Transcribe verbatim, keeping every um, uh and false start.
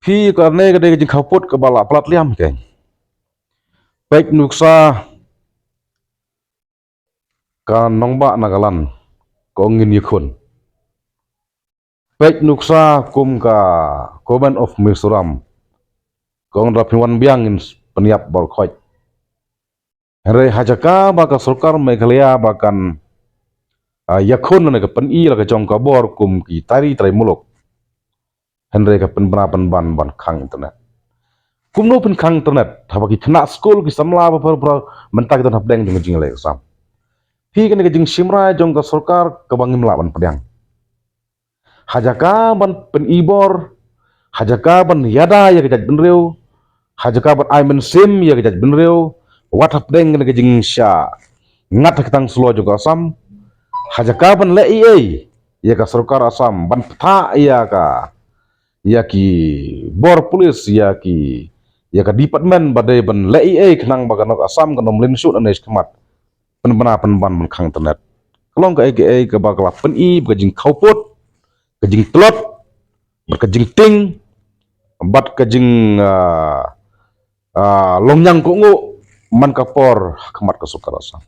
Phi, kane ka dei ka jingkhaupud kaba la plat liam hi keiñ. Peit nuksa ka nongbah Nagaland, ka ong ngin ïakhun. Peit nuksa kum ka Government of Mizoram, ka ong lada phin wan biang ngin pynïap bor khoit. Hynrei ha jaka ba ka sorkar Meghalaya ba kan, ah, ïakhun ne ka pyni la ka jong ka bor kum ki tari trai muluk, hynrei ka pynbna pynban ban khang internet. Kumno phin khang internet haba ki khynnah skul, ki samla ba pher pher mynta ki don hapdeng jong ka jingleh exam? Phi, kane ka jingshim rai jong ka sorkar kaba ngim lah ban pdiang. Ha jaka ban pyni bor, ha jaka ban ïada ïa ka jaitbynriew, ha jaka ban ai mynsiem ïa ka jaitbynriew, wat hapdeng kane ka jingshah ngat ha ka tang slo jong ka Assam, ha jaka ban leh ei ei ïa ka sorkar Assam, ban pynthah ïa ka, ïa ki bor police, ïa ki, ïa ka department ba dei ban leh ei ei khnang ba ka nok Assam kan ym lynshut ne shakhmat, pynbna pynban ban khang internet. Ka long kaei kaei kaba ka la pyni ba ka jingkhaupud, ka jingtlot, bad ka jingtieng, bad ka jing, ah, ah, longñiang kohnguh man ka por ha khmat ka sorkar Assam.